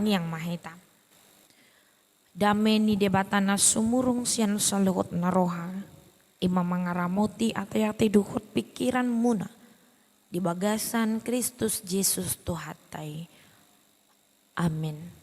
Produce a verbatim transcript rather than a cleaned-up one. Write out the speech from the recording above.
Tangiang ma hita. Dame ni Debata na sumurung sian saluhut na roha, i ma mangaramoti ateate dohot pingkiranmuna di bagasan Kristus Jesus Tuhanta i. Amen.